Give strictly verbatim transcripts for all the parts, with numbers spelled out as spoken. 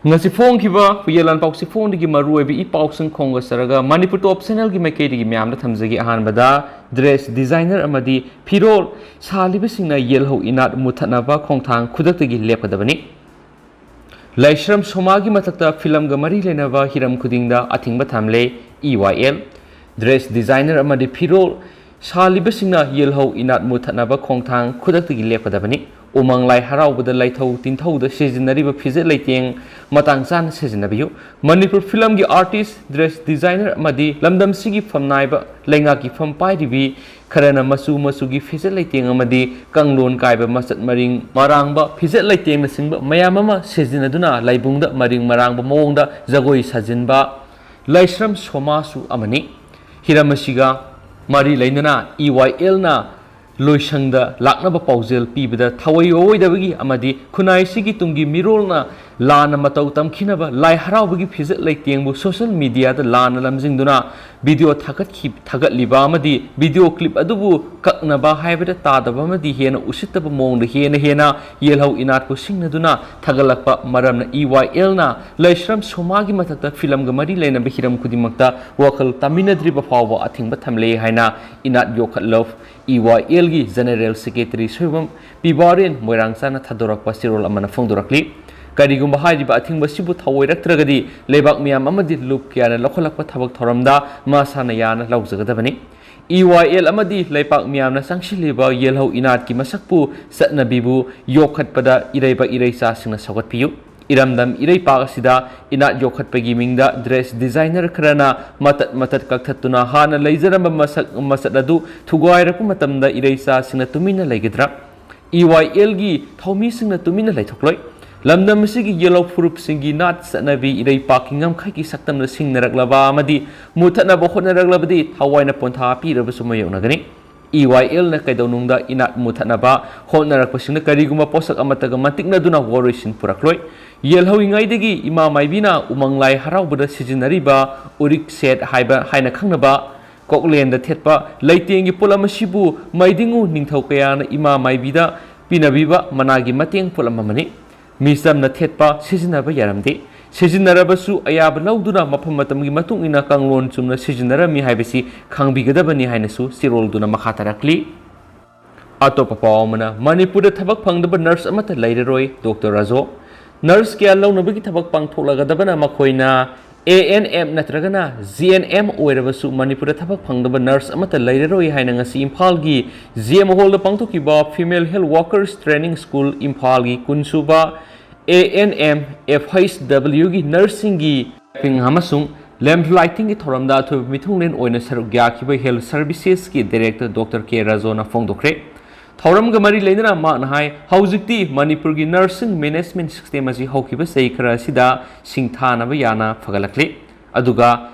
ꯉꯁꯤ ꯐꯣꯡꯈꯤꯕ ꯍꯨꯏꯌꯦꯟ ꯂꯥꯟꯄꯥꯎ ꯆꯦꯐꯣꯡꯗꯒꯤ ꯃꯔꯨꯑꯣꯏꯕ ꯏ ꯄꯥꯎꯁꯤꯡ ꯈꯣꯝꯒꯠꯆꯔꯒ ꯃꯅꯤꯄꯨꯔ ꯇꯣꯞ ꯆꯦꯅꯦꯜꯒꯤ ꯃꯥꯏꯀꯩꯗꯒꯤ ꯃꯌꯥꯝꯗ ꯊꯝꯖꯒꯦ꯫ ꯑꯍꯥꯟꯕꯗ, ꯗ꯭ꯔꯦꯁ ꯗꯤꯖꯥꯏꯅꯔ ꯑꯃꯗꯤ ꯐꯤꯔꯣꯜ ꯁꯥꯂꯤꯕꯁꯤꯡꯅ ꯌꯦꯜꯍꯧ ꯏꯅꯥꯠ ꯃꯨꯊꯠꯅꯕ ꯈꯣꯡꯊꯥꯡ ꯈꯨꯗꯛꯇꯒꯤ ꯂꯦꯞꯀꯗꯕꯅꯤ꯫ ꯂꯥꯏꯁ꯭ꯔꯝ ꯁꯣꯃꯥꯒꯤ ꯃꯊꯛꯇ ꯐꯤꯂꯝꯒ ꯃꯔꯤ ꯂꯩꯅꯕ ꯍꯤꯔꯝ ꯈꯨꯗꯤꯡꯗ ꯑꯊꯤꯡꯕ ꯊꯝꯂꯦ꯫ ꯏ ꯋꯥꯏ ꯑꯦꯜ꯫ ꯗ꯭ꯔꯦꯁ ꯗꯤꯖꯥꯏꯅꯔ ꯑꯃꯗꯤ ꯐꯤꯔꯣꯜ ꯁꯥꯂꯤꯕꯁꯤꯡꯅ ꯌꯦꯜꯍꯧ ꯏꯅꯥꯠ ꯃꯨꯊꯠꯅꯕ ꯈꯣꯡꯊꯥꯡ ꯈꯨꯗꯛꯇꯒꯤ ꯂꯦꯞꯀꯗꯕꯅꯤ꯫ ꯎꯃꯪ ꯂꯥꯏ ꯍꯔꯥꯎꯕꯗ ꯂꯥꯏꯊꯧ ꯇꯤꯟꯊꯧꯗ ꯁꯤꯖꯤꯟꯅꯔꯤꯕ ꯐꯤꯖꯦꯠ ꯂꯩꯇꯦꯡ ꯃꯇꯥꯡ ꯆꯥꯅ ꯁꯤꯖꯤꯟꯅꯕꯤꯌꯨ꯫ ꯃꯅꯤꯄꯨꯔ ꯐꯤꯂꯝꯒꯤ ꯑꯥꯔꯇꯤꯁ, ꯗ꯭ꯔꯦꯁ ꯗꯤꯖꯥꯏꯅꯔ ꯑꯃꯗꯤ ꯂꯝꯗꯝꯁꯤꯒꯤ ꯐꯝ ꯅꯥꯏꯕ ꯂꯩꯉꯥꯛꯀꯤ ꯐꯝ ꯄꯥꯏꯔꯤꯕꯤ ꯈꯔꯅ ꯃꯆꯨ ꯃꯆꯨꯒꯤ ꯐꯤꯖꯦꯠ ꯂꯩꯇꯦꯡ ꯑꯃꯗꯤ ꯀꯥꯡꯂꯣꯟ ꯀꯥꯏꯕ ꯃꯆꯠ ꯃꯔꯤꯡ ꯃꯔꯥꯡꯕ ꯐꯤꯖꯦꯠ ꯂꯩꯇꯦꯡꯅꯆꯤꯡꯕ ꯃꯌꯥꯝ ꯑꯃ ꯁꯤꯖꯤꯟꯅꯗꯨꯅ ꯂꯥꯏꯕꯨꯡꯗ ꯃꯔꯤꯡ ꯃꯔꯥꯡꯕ ꯃꯑꯣꯡꯗ ꯖꯒꯣꯏ ꯁꯥꯖꯤꯟꯕ ꯂꯥꯏꯁ꯭ꯔꯝ ꯁꯣꯃꯥꯁꯨ ꯑꯃꯅꯤ꯫ ꯍꯤꯔꯝ ꯑꯁꯤꯒ ꯃꯔꯤ ꯂꯩꯅꯅ ꯏ ꯋꯥꯏ ꯑꯦꯜꯅ ꯂꯣꯏꯁꯪꯗ ꯂꯥꯛꯅꯕ ꯄꯥꯎꯖꯦꯜ ꯄꯤꯕꯗ ꯊꯋꯥꯏ ꯌꯥꯎꯔꯣꯏꯗꯕꯒꯤ ꯑꯃꯗꯤ ꯈꯨꯟꯅꯥꯏꯁꯤꯒꯤ ꯇꯨꯡꯒꯤ ꯃꯤꯔꯣꯜꯅ ꯂꯥꯟꯅ ꯃꯇꯧ ꯇꯝꯈꯤꯅꯕ ꯂꯥꯏ ꯍꯔꯥꯎꯕꯒꯤ ꯐꯤꯖꯦꯠ ꯂꯩꯇꯦꯡꯕꯨ ꯁꯣꯁꯤꯌꯦꯜ ꯃꯤꯗꯤꯌꯥꯗ ꯂꯥꯟꯅ ꯂꯝꯖꯤꯡꯗꯨꯅ ꯚꯤꯗꯤꯑꯣ ꯊꯥꯒꯠꯈꯤ-, ꯊꯥꯒꯠꯂꯤꯕ ꯑꯃꯗꯤ ꯚꯤꯗꯤꯑꯣ ꯀ꯭ꯂꯤꯞ ꯑꯗꯨꯕꯨ ꯀꯛꯅꯕ ꯍꯥꯏꯕꯗ ꯇꯥꯗꯕ ꯑꯃꯗꯤ ꯍꯦꯟꯅ ꯎꯁꯤꯠꯇꯕ ꯃꯑꯣꯡꯗ ꯍꯦꯟꯅ ꯍꯦꯟꯅ ꯌꯦꯜꯍꯧ ꯏꯅꯥꯠꯄꯨ ꯁꯤꯡꯅꯗꯨꯅ ꯊꯥꯒꯠꯂꯛꯄ ꯃꯔꯝꯅ ꯏ ꯋꯥꯏ ꯑꯦꯜꯅ ꯂꯥꯏꯁ꯭ꯔꯝ ꯁꯣꯃꯥꯒꯤ ꯃꯊꯛꯇ ꯐꯤꯂꯝꯒ ꯃꯔꯤ ꯂꯩꯅꯕ ꯍꯤꯔꯝ ꯈꯨꯗꯤꯡꯃꯛꯇ ꯋꯥꯈꯜ ꯇꯥꯃꯤꯟꯅꯗ꯭ꯔꯤꯕ ꯐꯥꯎꯕ ꯑꯊꯤꯡꯕ ꯊꯝꯂꯦ ꯍꯥꯏꯅ ꯏꯅꯥꯠ ꯌꯣꯛꯈꯠꯂꯧ ꯏ ꯋꯥꯏ ꯑꯦꯜꯒꯤ ꯖꯦꯅꯦꯔꯦꯜ ꯁꯦꯀ꯭ꯔꯦꯇꯔꯤ ꯁꯣꯏꯕꯝ ꯄꯤꯕꯥꯔꯦꯟ ꯃꯣꯏꯔꯥꯡꯆꯥꯅ ꯊꯥꯗꯣꯔꯛꯄ ꯆꯦꯔꯣꯜ ꯑꯃꯅ ꯐꯣꯡꯗꯣꯔꯛꯂꯤ꯫ ꯀꯔꯤꯒꯨꯝꯕ ꯍꯥꯏꯔꯤꯕ ꯑꯊꯤꯡꯕꯁꯤꯕꯨ ꯊꯧꯑꯣꯏꯔꯛꯇ꯭ꯔꯒꯗꯤ ꯂꯩꯕꯥꯛ ꯃꯤꯌꯥꯝ ꯑꯃꯗꯤ ꯂꯨꯞ ꯀꯌꯥꯅ ꯂꯧꯈꯠꯂꯛꯄ ꯊꯕꯛ ꯊꯧꯔꯝꯗ ꯃꯁꯥꯅ ꯌꯥꯅ ꯂꯧꯖꯒꯗꯕꯅꯤ꯫ ꯏ ꯋꯥꯏ ꯑꯦꯜ ꯑꯃꯗꯤ ꯂꯩꯄꯥꯛ ꯃꯤꯌꯥꯝꯅ ꯆꯪꯁꯤꯜꯂꯤꯕ ꯌꯦꯜꯍꯧ ꯏꯅꯥꯠꯀꯤ ꯃꯁꯛꯄꯨ, ꯆꯠꯅꯕꯤꯕꯨ ꯌꯣꯛꯈꯠꯄꯗ ꯏꯔꯩꯕꯛ ꯏꯔꯩꯆꯥꯁꯤꯡꯅ ꯁꯧꯒꯠꯄꯤꯌꯨ꯫ ꯏꯔꯝꯗꯝ ꯏꯔꯩꯄꯥꯛ ꯑꯁꯤꯗ ꯏꯅꯥꯠ ꯌꯣꯛꯈꯠꯄꯒꯤ ꯃꯤꯡꯗ ꯗ꯭ꯔꯦꯁ ꯗꯤꯖꯥꯏꯅꯔ ꯈꯔꯅ ꯃꯇꯠ ꯃꯇꯠ ꯀꯛꯊꯠꯇꯨꯅ ꯍꯥꯟꯅ ꯂꯩꯖꯔꯝꯕ ꯃꯁꯛ ꯃꯆꯠ ꯑꯗꯨ ꯊꯨꯒꯥꯏꯔꯛꯄ ꯃꯇꯝꯗ ꯏꯔꯩꯆꯥꯁꯤꯡꯅ ꯇꯨꯃꯤꯟꯅ ꯂꯩꯒꯗ꯭ꯔꯥ? ꯏ ꯋꯥꯏ ꯑꯦꯜꯒꯤ ꯊꯧꯃꯤꯁꯤꯡꯅ ꯇꯨꯃꯤꯟꯅ ꯂꯩꯊꯣꯛꯂꯣꯏ꯫ ꯂꯝꯗꯝ ꯑꯁꯤꯒꯤ ꯌꯦꯜꯍꯧ ꯐꯨꯔꯨꯞꯁꯤꯡꯒꯤ ꯅꯥꯠ ꯆꯠꯅꯕꯤ ꯏꯔꯩꯄꯥꯛꯀꯤ ꯉꯝꯈꯩꯒꯤ ꯁꯛꯇꯝꯗ ꯁꯤꯡꯅꯔꯛꯂꯕ ꯑꯃꯗꯤ ꯃꯨꯊꯠꯅꯕ ꯍꯣꯠꯅꯔꯛꯂꯕꯗꯤ ꯊꯋꯥꯏꯅ ꯄꯣꯟꯊꯥ ꯄꯤꯔꯕꯁꯨ ꯃꯥꯌꯣꯛꯅꯒꯅꯤ꯫ ꯏ ꯋꯥꯏ ꯑꯦꯜꯅ ꯀꯩꯗꯧꯅꯨꯡꯗ ꯏꯅꯥꯠ ꯃꯨꯊꯠꯅꯕ ꯍꯣꯠꯅꯔꯛꯄꯁꯤꯡꯅ ꯀꯔꯤꯒꯨꯝꯕ ꯄꯣꯠꯁꯛ ꯑꯃꯠꯇꯒ ꯃꯟꯇꯤꯛꯅꯗꯨꯅ ꯋꯥꯔꯣꯏꯁꯤꯟ ꯄꯨꯔꯛꯂꯣꯏ꯫ ꯌꯦꯜꯍꯧꯔꯤꯉꯩꯗꯒꯤ ꯏꯃꯥ ꯃꯥꯏꯕꯤꯅ ꯎꯃꯪ ꯂꯥꯏ ꯍꯔꯥꯎꯕꯗ ꯁꯤꯖꯤꯟꯅꯔꯤꯕ ꯎꯔꯤꯛ ꯁꯦꯠ ꯍꯥꯏꯕ ꯍꯥꯏꯅ ꯈꯪꯅꯕ ꯀꯣꯛꯂꯦꯟꯗ ꯊꯦꯠꯄ ꯂꯩꯇꯦꯡꯒꯤ ꯄꯣꯠꯂꯝ ꯑꯁꯤꯕꯨ ꯃꯩꯗꯤꯡꯉꯨ ꯅꯤꯡꯊꯧ ꯀꯌꯥꯅ ꯏꯃꯥ ꯃꯥꯏꯕꯤꯗ ꯄꯤꯅꯕꯤꯕ ꯃꯅꯥꯒꯤ ꯃꯇꯦꯡ ꯄꯣꯠꯂꯝ ꯑꯃꯅꯤ꯫ ꯃꯤꯆꯝꯅ ꯊꯦꯠꯄ ꯁꯤꯖꯤꯟꯅꯕ ꯌꯥꯔꯝꯗꯦ꯫ ꯁꯤꯖꯤꯟꯅꯔꯕꯁꯨ ꯑꯌꯥꯕ ꯂꯧꯗꯨꯅ ꯃꯐꯝ ꯃꯇꯝꯒꯤ ꯃꯇꯨꯡ ꯏꯟꯅ ꯀꯥꯡꯂꯣꯟ ꯆꯨꯝꯅ ꯁꯤꯖꯤꯟꯅꯔꯝꯃꯤ ꯍꯥꯏꯕꯁꯤ ꯈꯪꯕꯤꯒꯗꯕꯅꯤ ꯍꯥꯏꯅꯁꯨ ꯆꯦꯔꯣꯜꯗꯨꯅ ꯃꯈꯥ ꯇꯥꯔꯛꯂꯤ꯫ ꯑꯇꯣꯞꯄ ꯄꯥꯎ ꯑꯃꯅ, ꯃꯅꯤꯄꯨꯔꯗ ꯊꯕꯛ ꯐꯪꯗꯕ ꯅꯔꯁ ꯑꯃꯠꯇ ꯂꯩꯔꯔꯣꯏ, ꯗꯣꯛꯇꯔ ꯔꯥꯖꯣ꯫ ꯅꯔꯁ ꯀꯌꯥ ꯂꯧꯅꯕꯒꯤ ꯊꯕꯛ ꯄꯥꯡꯊꯣꯛꯂꯒꯗꯕꯅ ꯃꯈꯣꯏꯅ ꯑꯦ ꯑꯦꯟ ꯑꯦꯝ ꯅꯠꯇ꯭ꯔꯒꯅ ꯖꯤ ꯑꯦꯟ ꯑꯦꯝ ꯑꯣꯏꯔꯕꯁꯨ ꯃꯅꯤꯄꯨꯔꯗ ꯊꯕꯛ ꯐꯪꯗꯕ ꯅꯔꯁ ꯑꯃꯠꯇ ꯂꯩꯔꯔꯣꯏ ꯍꯥꯏꯅ ꯉꯁꯤ ꯏꯝꯐꯥꯜꯒꯤ ꯖꯤ ꯑꯦꯝ ꯍꯣꯜꯗ ꯄꯥꯡꯊꯣꯛꯈꯤꯕ Female Health Workers Training School ꯏꯝꯐꯥꯜꯒꯤ ꯀꯨꯟꯁꯨꯕ A N M F H ꯗꯕ꯭ꯂꯤꯎꯒꯤ ꯅꯔꯁꯁꯤꯡꯒꯤ briefing ꯑꯃꯁꯨꯡ lamp lightingꯒꯤ ꯊꯧꯔꯝꯗ ꯑꯊꯣꯏꯕ ꯃꯤꯊꯨꯡꯂꯦꯟ ꯑꯣꯏꯅ ꯁꯔꯨꯛ ꯌꯥꯈꯤꯕ Health Servicesꯀꯤ Director ꯗꯣꯛꯇꯔ ꯀꯦ ꯔꯥꯖꯣꯅ ꯐꯣꯡꯗꯣꯛꯈ꯭ꯔꯦ꯫ ꯊꯧꯔꯝꯒ ꯃꯔꯤ ꯂꯩꯅꯅ ꯃꯍꯥꯛꯅ ꯍꯥꯏ, ꯍꯧꯖꯤꯛꯇꯤ ꯃꯅꯤꯄꯨꯔꯒꯤ nursing management system ꯑꯁꯤ ꯍꯧꯈꯤꯕ ꯆꯍꯤ ꯈꯔ ꯑꯁꯤꯗ ꯁꯤꯡꯊꯥꯅꯕ ꯌꯥꯅ ꯐꯒꯠꯂꯛꯂꯤ꯫ ꯑꯗꯨꯒ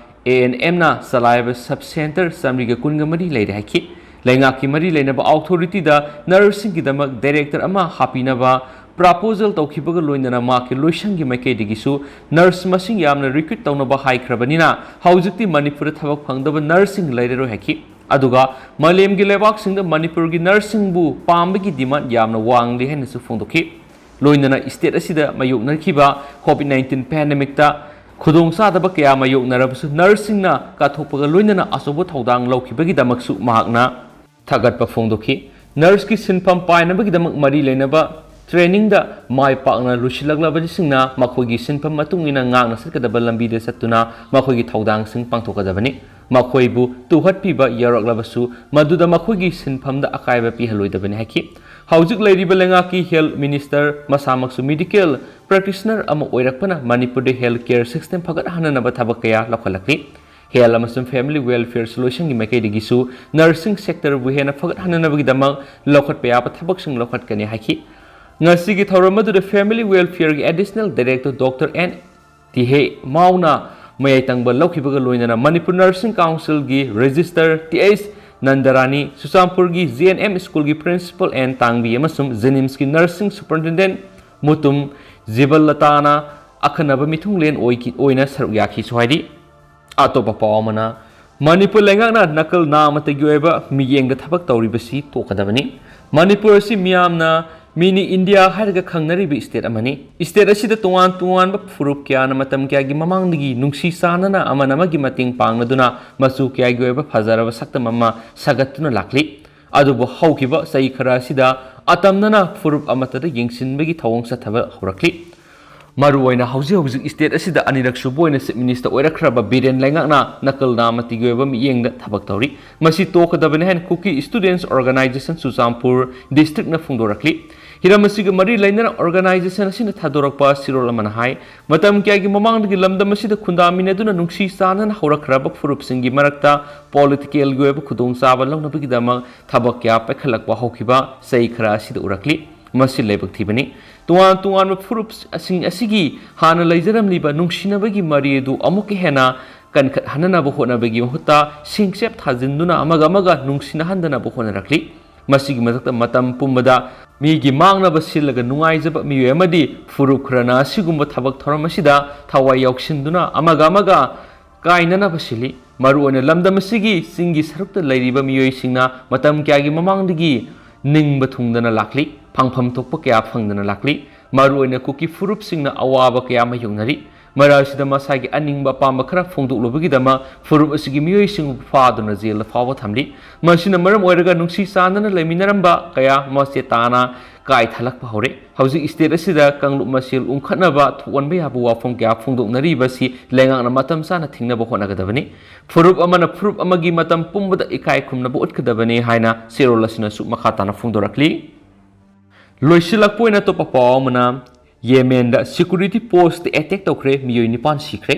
ꯑꯦ ꯑꯦꯟ ꯑꯦꯝꯅ ꯆꯂꯥꯏꯕ sub centre ꯆꯥꯃꯔꯤꯒ ꯀꯨꯟꯒ ꯃꯔꯤ ꯂꯩꯔꯦ ꯍꯥꯏꯈꯤ꯫ ꯂꯩꯉꯥꯛꯀꯤ ꯃꯔꯤ ꯂꯩꯅꯕ authorityꯗ ꯅꯔꯁꯁꯤꯡꯒꯤꯗꯃꯛ director ꯑꯃ ꯍꯥꯞꯄꯤꯅꯕ proposal ꯇꯧꯈꯤꯕꯒ ꯂꯣꯏꯅꯅ ꯃꯍꯥꯛꯀꯤ ꯂꯣꯏꯁꯪꯒꯤ ꯃꯥꯏꯀꯩꯗꯒꯤꯁꯨ ꯅꯔꯁ ꯃꯁꯤꯡ ꯌꯥꯝꯅ recruit ꯇꯧꯅꯕ ꯍꯥꯏꯈ꯭ꯔꯕꯅꯤꯅ ꯍꯧꯖꯤꯛꯇꯤ ꯃꯅꯤꯄꯨꯔꯗ ꯊꯕꯛ ꯐꯪꯗꯕ ꯅꯔꯁꯁꯤꯡ ꯂꯩꯔꯔꯣꯏ ꯍꯥꯏꯈꯤ꯫ ꯑꯗꯨꯒ ꯃꯥꯂꯦꯝꯒꯤ ꯂꯩꯕꯥꯛꯁꯤꯡꯗ ꯃꯅꯤꯄꯨꯔꯒꯤ ꯅꯔꯁꯁꯤꯡꯕꯨ ꯄꯥꯝꯕꯒꯤ demand ꯌꯥꯝꯅ ꯋꯥꯡꯂꯤ ꯍꯥꯏꯅꯁꯨ ꯐꯣꯡꯗꯣꯛꯈꯤ꯫ ꯂꯣꯏꯅꯅ state ꯑꯁꯤꯗ ꯃꯥꯌꯣꯛꯅꯔꯤꯕ COVID nineteen pandemicꯇ ꯈꯨꯗꯣꯡꯆꯥꯗꯕ ꯀꯌꯥ ꯃꯥꯌꯣꯛꯅꯔꯕꯁꯨ ꯅꯔꯁꯁꯤꯡꯅ ꯀꯠꯊꯣꯛꯄꯒ ꯂꯣꯏꯅꯅ ꯑꯆꯧꯕ ꯊꯧꯗꯥꯡ ꯂꯧꯈꯤꯕꯒꯤꯗꯃꯛꯁꯨ ꯃꯍꯥꯛꯅ ꯊꯥꯒꯠꯄ ꯐꯣꯡꯗꯣꯛꯈꯤ꯫ ꯅꯔꯁꯀꯤ ꯁꯤꯟꯐꯝ ꯄꯥꯏꯅꯕꯒꯤꯗꯃꯛ ꯃꯔꯤ ꯂꯩꯅꯕ trainingꯗ ꯃꯥꯏ ꯄꯥꯛꯅ ꯂꯣꯏꯁꯤꯜꯂꯛꯂꯕꯁꯤꯡꯅ ꯃꯈꯣꯏꯒꯤ ꯁꯤꯟꯐꯝ ꯃꯇꯨꯡ ꯏꯟꯅ ꯉꯥꯛꯅ ꯆꯠꯀꯗꯕ ꯂꯝꯕꯤꯗ ꯆꯠꯇꯨꯅ ꯃꯈꯣꯏꯒꯤ ꯊꯧꯗꯥꯡꯁꯤꯡ ꯄꯥꯡꯊꯣꯛꯀꯗꯕꯅꯤ꯫ ꯃꯈꯣꯏꯕꯨ ꯇꯨꯍꯠꯄꯤꯕ ꯌꯥꯎꯔꯛꯂꯕꯁꯨ ꯃꯗꯨꯗ ꯃꯈꯣꯏꯒꯤ ꯁꯤꯟꯐꯝꯗ ꯑꯀꯥꯏꯕ ꯄꯤꯍꯜꯂꯣꯏꯗꯕꯅꯤ ꯍꯥꯏꯈꯤ꯫ ꯍꯧꯖꯤꯛ ꯂꯩꯔꯤꯕ ꯂꯩꯉꯥꯛꯀꯤ health minister ꯃꯁꯥꯃꯛꯁꯨ medical practitioner ꯑꯃ ꯑꯣꯏꯔꯛꯄꯅ ꯃꯅꯤꯄꯨꯔꯗ health care system ꯐꯒꯠꯍꯟꯅꯅꯕ ꯊꯕꯛ ꯀꯌꯥ ꯂꯧꯈꯠꯂꯛꯂꯤ꯫ Health ꯑꯃꯁꯨꯡ Family Welfare Solutionꯒꯤ ꯃꯥꯏꯀꯩꯗꯒꯤꯁꯨ nursing sectorꯕꯨ ꯍꯦꯟꯅ ꯐꯒꯠꯍꯟꯅꯅꯕꯒꯤꯗꯃꯛ ꯂꯧꯈꯠꯄ ꯌꯥꯕ ꯊꯕꯛꯁꯤꯡ ꯂꯧꯈꯠꯀꯅꯤ ꯍꯥꯏꯈꯤ꯫ ꯉꯁꯤꯒꯤ ꯊꯧꯔꯝ ꯑꯗꯨꯗ Family Welfareꯒꯤ Additional Director ꯗꯣꯛꯇꯔ ꯑꯦꯟ ꯇꯤꯍꯦ ꯃꯥꯎꯅ ꯃꯌꯥꯏ ꯇꯪꯕ ꯂꯧꯈꯤꯕꯒ ꯂꯣꯏꯅꯅ Manipur Nursing Councilꯒꯤ Registrar ꯇꯤ ꯑꯩꯆ ꯅꯟꯗꯔꯥꯅꯤ, ꯆꯨꯔꯆꯥꯟꯄꯨꯔꯒꯤ ꯖꯤ ꯑꯦꯟ ꯑꯦꯝ ꯁ꯭ꯀꯨꯜꯒꯤ Principal ꯑꯦꯟ ꯇꯥꯡꯕꯤ ꯑꯃꯁꯨꯡ JNIMSꯀꯤ Nursing Superintendent ꯃꯨꯇꯨꯝ ꯖꯤꯕꯜꯂꯇꯥꯅ ꯑꯈꯟꯅꯕ ꯃꯤꯊꯨꯡꯂꯦꯟ ꯑꯣꯏꯈꯤ-, ꯑꯣꯏꯅ ꯁꯔꯨꯛ ꯌꯥꯈꯤꯁꯨ ꯍꯥꯏꯔꯤ꯫ ꯑꯇꯣꯞꯄ ꯄꯥꯎ ꯑꯃꯅ, ꯃꯅꯤꯄꯨꯔ ꯂꯩꯉꯥꯛꯅ ꯅꯥꯀꯜ ꯅꯥꯃꯇꯒꯤ ꯑꯣꯏꯕ ꯃꯤꯠꯌꯦꯡꯗ ꯊꯕꯛ ꯇꯧꯔꯤꯕꯁꯤ ꯇꯣꯛꯀꯗꯕꯅꯤ꯫ ꯃꯅꯤꯄꯨꯔ ꯑꯁꯤ ꯃꯤꯌꯥꯝꯅ ꯃꯤꯅꯤ ꯏꯟꯗꯤꯌꯥ ꯍꯥꯏꯔꯒ ꯈꯪꯅꯔꯤꯕ ꯏꯁꯇꯦꯠ ꯑꯃꯅꯤ꯫ ꯏꯁꯇꯦꯠ ꯑꯁꯤꯗ ꯇꯣꯉꯥꯟ ꯇꯣꯉꯥꯟꯕ ꯐꯨꯔꯨꯞ ꯀꯌꯥꯅ ꯃꯇꯝ ꯀꯌꯥꯒꯤ ꯃꯃꯥꯡꯗꯒꯤ ꯅꯨꯡꯁꯤ ꯆꯥꯟꯅꯅ ꯑꯃꯅ ꯑꯃꯒꯤ ꯃꯇꯦꯡ ꯄꯥꯡꯅꯗꯨꯅ ꯃꯆꯨ ꯀꯌꯥꯒꯤ ꯑꯣꯏꯕ ꯐꯖꯔꯕ ꯁꯛꯇꯝ ꯑꯃ ꯁꯥꯒꯠꯇꯨꯅ ꯂꯥꯛꯂꯤ꯫ ꯑꯗꯨꯕꯨ ꯍꯧꯈꯤꯕ ꯆꯍꯤ ꯈꯔ ꯑꯁꯤꯗ ꯑꯇꯝꯅꯅ ꯐꯨꯔꯨꯞ ꯑꯃꯠꯇꯗ ꯌꯦꯡꯁꯤꯟꯕꯒꯤ ꯊꯧꯑꯣꯡ ꯆꯠꯊꯕ ꯍꯧꯔꯛꯂꯤ꯫ ꯃꯔꯨꯑꯣꯏꯅ ꯍꯧꯖꯤꯛ ꯍꯧꯖꯤꯛ ꯏꯁꯇꯦꯠ ꯑꯁꯤꯗ ꯑꯅꯤꯔꯛ ꯁꯨꯕ ꯑꯣꯏꯅ ꯆꯤꯐ ꯃꯤꯅꯤꯁꯇꯔ ꯑꯣꯏꯔꯛꯈ꯭ꯔꯕ ꯕꯤꯔꯦꯟ ꯂꯩꯉꯥꯛꯅ ꯅꯀꯜ ꯅꯥꯃꯇꯤꯒꯤ ꯑꯣꯏꯕ ꯃꯤꯠꯌꯦꯡꯗ ꯊꯕꯛ ꯇꯧꯔꯤ꯫ ꯃꯁꯤ ꯇꯣꯛꯀꯗꯕꯅꯤ ꯍꯥꯏꯅ ꯀꯨꯀꯤ ꯏꯁꯇꯨꯗꯦꯟꯠꯁ ꯑꯣꯔꯒꯅꯥꯏꯖꯦꯁꯟ ꯆꯨꯔꯆꯥꯟꯄꯨꯔ ꯗꯤꯁꯇ꯭ꯔꯤꯛꯅ ꯐꯣꯡꯗꯣꯔꯛꯂꯤ꯫ ꯍꯤꯔꯝ ꯑꯁꯤꯒ ꯃꯔꯤ ꯂꯩꯅꯅ ꯑꯣꯔꯒꯅꯥꯏꯖꯦꯁꯟ ꯑꯁꯤꯅ ꯊꯥꯗꯣꯔꯛꯄ ꯆꯦꯔꯣꯜ ꯑꯃꯅ ꯍꯥꯏ, ꯃꯇꯝ ꯀꯌꯥꯒꯤ ꯃꯃꯥꯡꯗꯒꯤ ꯂꯝꯗꯝ ꯑꯁꯤꯗ ꯈꯨꯟꯗꯥꯃꯤꯟꯅꯗꯨꯅ ꯅꯨꯡꯁꯤ ꯆꯥꯟꯅꯅ ꯍꯧꯔꯛꯈ꯭ꯔꯕ ꯐꯨꯔꯨꯞꯁꯤꯡꯒꯤ ꯃꯔꯛꯇ ꯄꯣꯂꯤꯇꯤꯀꯦꯜꯒꯤ ꯑꯣꯏꯕ ꯈꯨꯗꯣꯡꯆꯥꯕ ꯂꯧꯅꯕꯒꯤꯗꯃꯛ ꯊꯕꯛ ꯀꯌꯥ ꯄꯥꯏꯈꯠꯂꯛꯄ ꯍꯧꯈꯤꯕ ꯆꯍꯤ ꯈꯔ ꯑꯁꯤꯗ ꯎꯔꯛꯂꯤ꯫ ꯃꯁꯤ ꯂꯥꯏꯕꯛ ꯊꯤꯕꯅꯤ꯫ ꯇꯣꯉꯥꯟ ꯇꯣꯉꯥꯟꯕ ꯐꯨꯔꯨꯞꯁꯤꯡ ꯑꯁꯤꯒꯤ ꯍꯥꯟꯅ ꯂꯩꯖꯔꯝꯂꯤꯕ ꯅꯨꯡꯁꯤꯅꯕꯒꯤ ꯃꯔꯤ ꯑꯗꯨ ꯑꯃꯨꯛꯀ ꯍꯦꯟꯅ ꯀꯟꯈꯠꯍꯟꯅꯅꯕ ꯍꯣꯠꯅꯕꯒꯤ ꯃꯍꯨꯠꯇ ꯁꯤꯡꯆꯦꯞ ꯊꯥꯖꯤꯟꯗꯨꯅ ꯑꯃꯒ ꯑꯃꯒ ꯅꯨꯡꯁꯤꯅꯍꯟꯗꯅꯕ ꯍꯣꯠꯅꯔꯛꯂꯤ꯫ ꯃꯁꯤꯒꯤ ꯃꯊꯛꯇ ꯃꯇꯝ ꯄꯨꯝꯕꯗ ꯃꯤꯒꯤ ꯃꯥꯡꯅꯕ ꯁꯤꯜꯂꯒ ꯅꯨꯡꯉꯥꯏꯖꯕ ꯃꯤꯑꯣꯏ ꯑꯃꯗꯤ ꯐꯨꯔꯨꯞ ꯈꯔꯅ ꯑꯁꯤꯒꯨꯝꯕ ꯊꯕꯛ ꯊꯧꯔꯝ ꯑꯁꯤꯗ ꯊꯋꯥꯏ ꯌꯥꯎꯁꯤꯟꯗꯨꯅ ꯑꯃꯒ ꯑꯃꯒ ꯀꯥꯏꯅꯅꯕ ꯁꯤꯜꯂꯤ꯫ ꯃꯔꯨꯑꯣꯏꯅ ꯂꯝꯗꯝ ꯑꯁꯤꯒꯤ ꯆꯤꯡꯒꯤ ꯁꯔꯨꯛꯇ ꯂꯩꯔꯤꯕ ꯃꯤꯑꯣꯏꯁꯤꯡꯅ ꯃꯇꯝ ꯀꯌꯥꯒꯤ ꯃꯃꯥꯡꯗꯒꯤ ꯅꯤꯡꯕ ꯊꯨꯡꯗꯅ ꯂꯥꯛꯂꯤ, ꯐꯪꯐꯝ ꯊꯣꯛꯄ ꯀꯌꯥ ꯐꯪꯗꯅ ꯂꯥꯛꯂꯤ꯫ ꯃꯔꯨꯑꯣꯏꯅ ꯀꯨꯀꯤ ꯐꯨꯔꯨꯞꯁꯤꯡꯅ ꯑꯋꯥꯕ ꯀꯌꯥ ꯃꯥꯌꯣꯛꯅꯔꯤ꯫ ꯃꯔꯛ ꯑꯁꯤꯗ ꯃꯁꯥꯒꯤ ꯑꯅꯤꯡꯕ ꯑꯄꯥꯝꯕ ꯈꯔ ꯐꯣꯡꯗꯣꯛꯂꯨꯕꯒꯤꯗꯃꯛ ꯐꯨꯔꯨꯞ ꯑꯁꯤꯒꯤ ꯃꯤꯑꯣꯏꯁꯤꯡꯕꯨ ꯐꯥꯗꯨꯅ ꯖꯦꯜꯗ ꯐꯥꯎꯕ ꯊꯝꯂꯤ꯫ ꯃꯁꯤꯅ ꯃꯔꯝ ꯑꯣꯏꯔꯒ ꯅꯨꯡꯁꯤ ꯆꯥꯟꯅꯅ ꯂꯩꯃꯤꯟꯅꯔꯝꯕ ꯀꯌꯥ ꯃꯁꯦ ꯇꯥꯅ ꯀꯥꯏꯊꯂꯛꯄ ꯍꯧꯔꯦ꯫ ꯍꯧꯖꯤꯛ ꯏꯁꯇꯦꯠ ꯑꯁꯤꯗ ꯀꯥꯡꯂꯨꯞ ꯃꯁꯦꯜ ꯎꯪꯈꯠꯅꯕ ꯊꯣꯛꯍꯟꯕ ꯌꯥꯕ ꯋꯥꯐꯝ ꯀꯌꯥ ꯐꯣꯡꯗꯣꯛꯅꯔꯤꯕ ꯑꯁꯤ ꯂꯩꯉꯥꯛꯅ ꯃꯇꯝ ꯆꯥꯅ ꯊꯤꯡꯅꯕ ꯍꯣꯠꯅꯒꯗꯕꯅꯤ꯫ ꯐꯨꯔꯨꯞ ꯑꯃꯅ ꯐꯨꯔꯨꯞ ꯑꯃꯒꯤ ꯃꯇꯝ ꯄꯨꯝꯕꯗ ꯏꯀꯥꯏ ꯈꯨꯝꯅꯕ ꯎꯠꯀꯗꯕꯅꯤ ꯍꯥꯏꯅ ꯆꯦꯔꯣꯜ ꯑꯁꯤꯅꯁꯨ ꯃꯈꯥ ꯇꯥꯅ ꯐꯣꯡꯗꯣꯔꯛꯂꯤ꯫ ꯂꯣꯏꯁꯤꯜꯂꯛꯄ ꯑꯣꯏꯅ ꯑꯇꯣꯞꯄ ꯄꯥꯎ ꯑꯃꯅ, ꯌꯦꯃꯦꯟꯗ ꯁꯦꯀ꯭ꯌꯨꯔꯤꯇꯤ ꯄꯣꯁꯇ ꯑꯦꯇꯦꯛ ꯇꯧꯈ꯭ꯔꯦ, ꯃꯤꯑꯣꯏ ꯅꯤꯄꯥꯟ ꯁꯤꯈ꯭ꯔꯦ꯫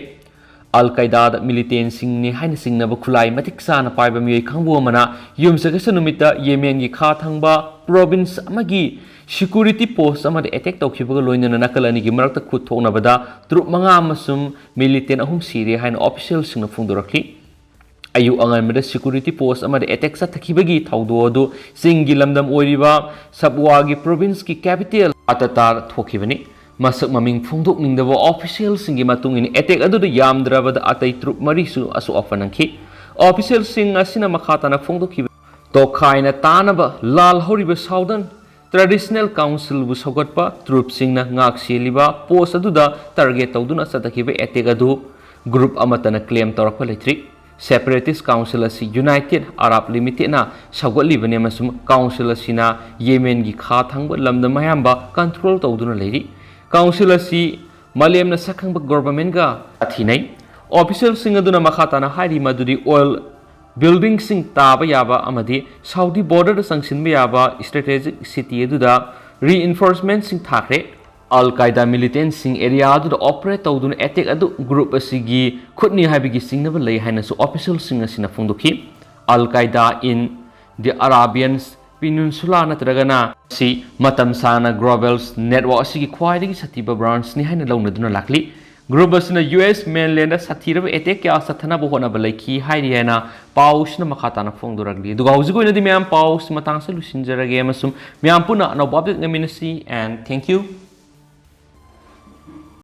ꯑꯜ ꯀꯥꯏꯗꯥꯗ ꯃꯤꯂꯤꯇꯦꯟꯁꯤꯡꯅꯤ ꯍꯥꯏꯅ ꯆꯤꯡꯅꯕ ꯈꯨꯠꯂꯥꯏ ꯃꯇꯤꯛ ꯆꯥꯅ ꯄꯥꯏꯕ ꯃꯤꯑꯣꯏ ꯀꯥꯡꯕꯨ ꯑꯃꯅ ꯌꯨꯝꯁꯀꯩꯁ ꯅꯨꯃꯤꯠꯇ ꯌꯦꯃꯦꯟꯒꯤ ꯈꯥ ꯊꯪꯕ ꯄ꯭ꯔꯣꯚꯤꯟꯁ ꯑꯃꯒꯤ ꯁꯦꯀ꯭ꯌꯨꯔꯤꯇꯤ ꯄꯣꯁ ꯑꯃꯗ ꯑꯦꯇꯦꯛ ꯇꯧꯈꯤꯕꯒ ꯂꯣꯏꯅꯅ ꯅꯥꯀꯜ ꯑꯅꯤꯒꯤ ꯃꯔꯛꯇ ꯈꯨꯠ ꯊꯣꯛꯅꯕꯗ ꯇ꯭ꯔꯨꯞ ꯃꯉꯥ ꯑꯃꯁꯨꯡ ꯃꯤꯂꯤꯇꯦꯟ ꯑꯍꯨꯝ ꯁꯤꯔꯦ ꯍꯥꯏꯅ ꯑꯣꯐꯤꯁꯤꯌꯦꯜꯁꯤꯡꯅ ꯐꯣꯡꯗꯣꯔꯛꯂꯤ꯫ ꯑꯌꯨꯛ ꯑꯉꯟꯕꯗ ꯁꯦꯀ꯭ꯌꯨꯔꯤꯇꯤ ꯄꯣꯁ ꯑꯃꯗ ꯑꯦꯇꯦꯛ ꯆꯠꯊꯈꯤꯕꯒꯤ ꯊꯧꯗꯣꯛ ꯑꯗꯨ ꯆꯤꯡꯒꯤ ꯂꯝꯗꯝ ꯑꯣꯏꯔꯤꯕ ꯁꯕꯋꯥꯒꯤ ꯄ꯭ꯔꯣꯚꯤꯟꯁꯀꯤ ꯀꯦꯄꯤꯇꯦꯜ ꯑꯇꯇꯥꯗ ꯊꯣꯛꯈꯤꯕꯅꯤ꯫ ꯃꯁꯛ ꯃꯃꯤꯡ ꯐꯣꯡꯗꯣꯛꯅꯤꯡꯗꯕ ꯑꯣꯐꯤꯁꯤꯌꯦꯜꯁꯤꯡꯒꯤ ꯃꯇꯨꯡ ꯏꯟꯅ, ꯑꯦꯇꯦꯛ ꯑꯗꯨꯗ ꯌꯥꯝꯗ꯭ꯔꯕꯗ ꯑꯇꯩ ꯇ꯭ꯔꯨꯞ ꯃꯔꯤꯁꯨ ꯑꯁꯣꯛ ꯑꯄꯟ ꯅꯪꯈꯤ꯫ ꯑꯣꯐꯤꯁꯤꯌꯦꯜꯁꯤꯡ ꯑꯁꯤꯅ ꯃꯈꯥ ꯇꯥꯅ ꯐꯣꯡꯗꯣꯛꯈꯤꯕ, ꯇꯣꯈꯥꯏꯅ ꯇꯥꯅꯕ ꯂꯥꯜꯍꯧꯔꯤꯕ ꯁꯥꯎꯗꯔꯟ Traditional Councilꯕꯨ ꯁꯧꯒꯠꯄ troopꯁꯤꯡꯅ ꯉꯥꯛ ꯁꯦꯜꯂꯤꯕ post ꯑꯗꯨꯗ target ꯇꯧꯗꯨꯅ ꯆꯠꯊꯈꯤꯕ attack ꯑꯗꯨ group ꯑꯃꯠꯇꯅ claim ꯇꯧꯔꯛꯄ ꯂꯩꯇ꯭ꯔꯤ꯫ Separatist Council ꯑꯁꯤ United Arab Limitedꯅ ꯁꯧꯒꯠꯂꯤꯕꯅꯤ ꯑꯃꯁꯨꯡ council ꯑꯁꯤꯅ ꯌꯦꯃꯦꯟꯒꯤ ꯈꯥ ꯊꯪꯕ ꯂꯝꯗꯝ ꯑꯌꯥꯝꯕ control ꯇꯧꯗꯨꯅ ꯂꯩꯔꯤ꯫ Council ꯑꯁꯤ ꯃꯥꯂꯦꯝꯅ ꯁꯛꯈꯪꯕ governmentꯒ ꯇꯥꯊꯤꯅꯩ꯫ Officialꯁꯤꯡ ꯑꯗꯨꯅ ꯃꯈꯥ ꯇꯥꯅ ꯍꯥꯏꯔꯤ ꯃꯗꯨꯗꯤ oil buildingꯁꯤꯡ ꯇꯥꯕ ꯌꯥꯕ ꯑꯃꯗꯤ Saudi borderꯗ ꯆꯪꯁꯤꯟꯕ ꯌꯥꯕ strategic city ꯑꯗꯨꯗ reinforcementꯁꯤꯡ ꯊꯥꯈ꯭ꯔꯦ꯫ Al Qaeda militantꯁꯤꯡ area ꯑꯗꯨꯗ operate ꯇꯧꯗꯨꯅ attack ꯑꯗꯨ group ꯑꯁꯤꯒꯤ ꯈꯨꯠꯅꯤ ꯍꯥꯏꯕꯒꯤ ꯆꯤꯡꯅꯕ ꯂꯩ ꯍꯥꯏꯅꯁꯨ officialꯁꯤꯡ ꯑꯁꯤꯅ ꯐꯣꯡꯗꯣꯛꯈꯤ꯫ Al Qaeda in the Arabian Peninsula ꯅꯠꯇ꯭ꯔꯒꯅ ꯁꯤ ꯃꯇꯝ ꯁꯥꯡꯅ global network ꯑꯁꯤꯒꯤ ꯈ꯭ꯋꯥꯏꯗꯒꯤ ꯁꯥꯊꯤꯕ branchꯅꯤ ꯍꯥꯏꯅ ꯂꯧꯅꯗꯨꯅ ꯂꯥꯛꯂꯤ꯫ Group ꯑꯁꯤꯅ U S mainlandꯗ ꯁꯥꯊꯤꯔꯕ attack ꯀꯌꯥ ꯆꯠꯊꯅꯕ ꯍꯣꯠꯅꯕ ꯂꯩꯈꯤ ꯍꯥꯏꯔꯤ ꯍꯥꯏꯅ ꯄꯥꯎꯁꯤꯅ ꯃꯈꯥ ꯇꯥꯅ ꯐꯣꯡꯗꯣꯔꯛꯂꯤ꯫ ꯑꯗꯨꯒ ꯍꯧꯖꯤꯛ ꯑꯣꯏꯅꯗꯤ ꯃꯌꯥꯝ ꯄꯥꯎꯁꯤ ꯃꯇꯥꯡꯁꯤꯗ ꯂꯣꯏꯁꯤꯟꯖꯔꯒꯦ ꯑꯃꯁꯨꯡ ꯃꯌꯥꯝ ꯄꯨꯟꯅ ꯑꯅꯧꯕ update ꯉꯥꯏꯃꯤꯟꯅꯁꯤ, and thank you꯫